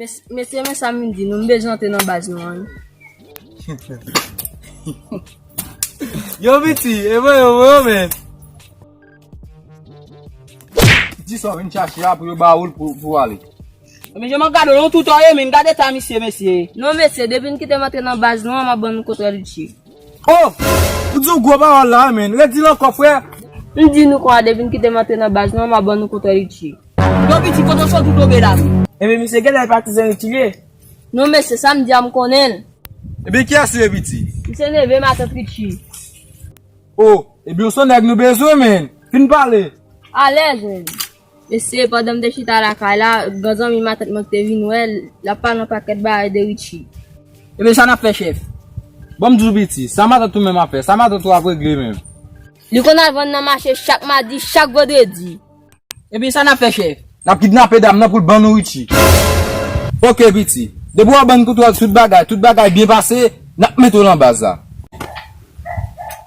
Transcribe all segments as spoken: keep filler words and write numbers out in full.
Mes-, mesye, men sa m di nou, m bezwen antre nan baz nou an wi. Yo, Piti, e mwen yo, mwen yo, men. Di sa w vin chache a pou yo ba ou l pou, pou w ale. Men jan m ap gade w, yon toutò ye, men gade ta misye, mesye. Non, mesye, depi n kite m antre nan baz nou an, m ap ban nou kontwòl Richie. Oh! Ou di yon gwo pawòl la, men. Redi l ankò, frè. M di nou konsa, depi n kite m antre nan baz nou an, m ap ban nou kontwòl Richie. Yo, Piti, kote w sot ou tonbe la, men? Ebyen, misye genlè patizan Richie li ye. Non, mesye, sa m di a, m konnen l. Ebyen, kiyès li ye, Piti? Misye neve matant Richie. Oh, ebyen, se nèg nou bezwen, men. Fin pale. Alèz, men. Mesye, pandan m te chita lakay la, gran zanmi matant mwen ki te vin wè l, l ap pale yon pakèt bagay de Richie. Ebyen, sa n ap fè, chèf? Bon, m di w, Piti, sa matant ou menm ap fè, sa matant ou ap regle menm? Li konn al vann nan mache chak madi, chak vandredi. Ebyen, sa n ap fè, chèf? N ap kidnape dam nan pou l ban nou Richie. Oke, Piti. Depi w ap ban n kontwòl sou tout bagay, tout bagay byen pase, n ap mete w nan baz la.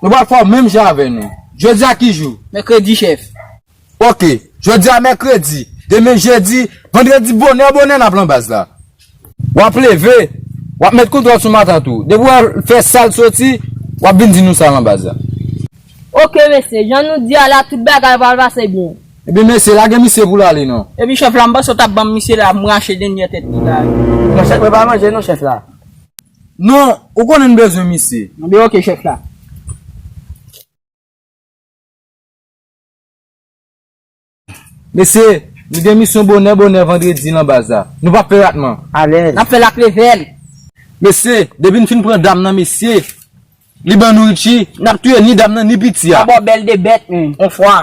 Nou pral fè w menm jan avè nou. Jodi a ki jou? Mèkredi, chèf. Oke. Jodi a mèkredi. Demen jedi, vandredi, bonè, bonè, n ap nan baz la. W ap leve, w ap met kontwòl sou matant ou. Depi w al fè sa l soti, w ap vin di nou sa nan baz la. Oke, mesye, jan nou di a la, tout bagay pral pase byen. Ebyen, mesye, lage misye pou l ale, non. Ebyen, chèf la, m panse w t ap ban m misye la, m rache dènye tèt li la. Non, chèf, mwen pa manje, non, chèf la. Non, ou konnen n bezwen misye. Ebyen, oke, chèf la. Mesye, nou gen misyon bonè, bonè vandredi nan baz la. Nou p ap fè ratman. Alèz. N ap fè l ak levèl. Mesye, depi n fin pran dam nan, mesye, li ban nou Richie, n ap touye ni dam nan, ni Piti a. N ap ba w bèl de bèt, men, on fwa.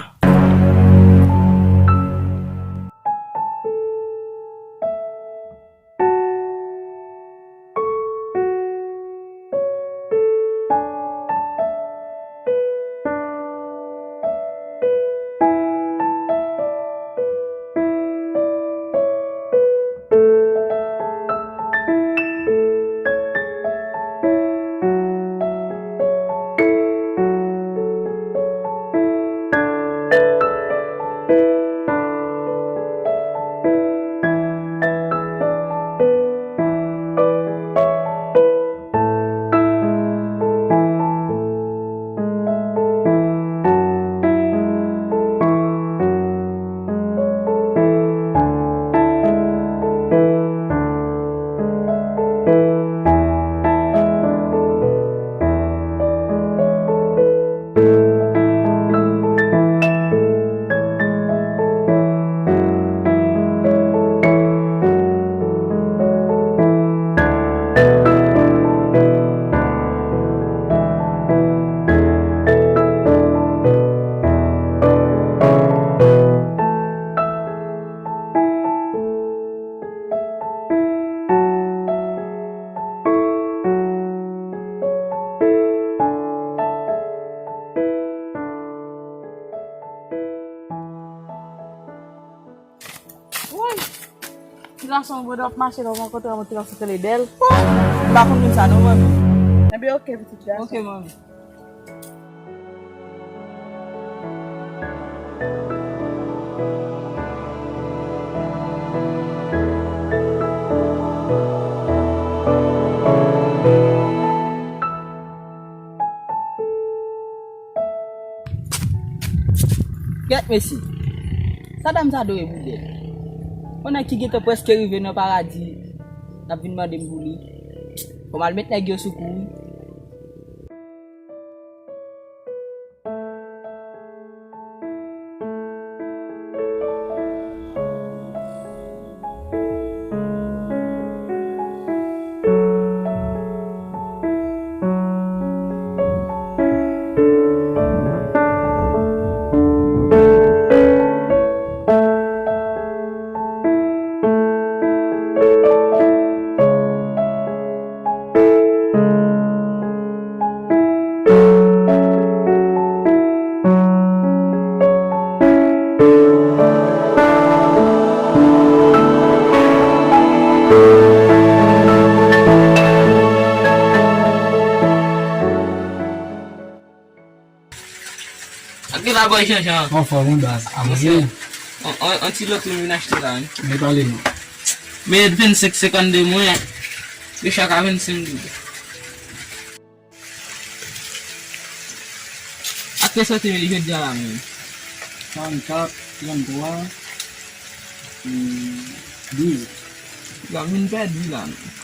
Woy! Ti gason, mwen ap mache la, mwen kontre yon ti gason ki rele Bèl. M pa konn moun sa non, mwen menm. Ebyen, oke, pitit gason. Oke, manmi. Kèt mesye. Sa dam sa dwe boudèl. Yon nèg ki gentan prèske rive nan paradi, n ap vin mande m pou li. Fò m al met nèg yo sou kou wi. Ak ki la bòy Janjan? Anfòm wi baz. Avanse. On, on, on ti lòt wi m vin achte la wi. Men pale non. Men vennsenk senkannde mwen, yo chak a vennsenk goud. Ak ki sòti men li jodi a la menm? Karannkat, tranntwa, douz. Yo vin pèdi la menm.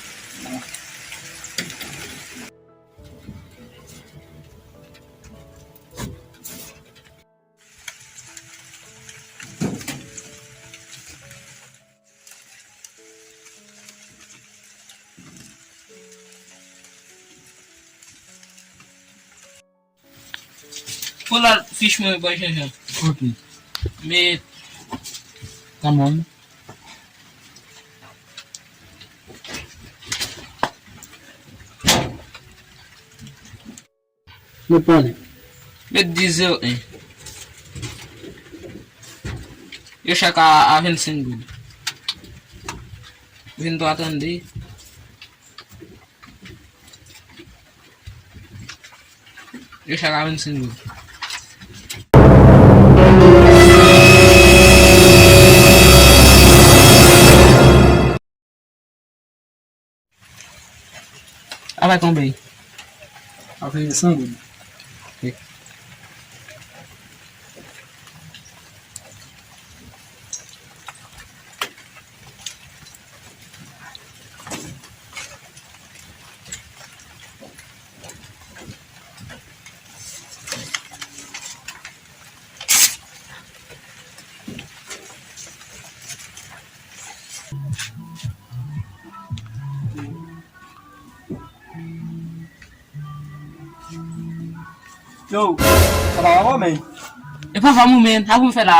Pou lòt fich mwen bò Janjan. Ok. Met. Come on. Nou konnen. Met dis zewo en. Yo chak a, a vennsenk goud. Venntwa trannde. Yo chak a vennsenk goud. Avèk konbyen? Avèk san goud. Ok. Yo, sa pa rapò, men. E pa fòm ou, men. Sa pou m fè la?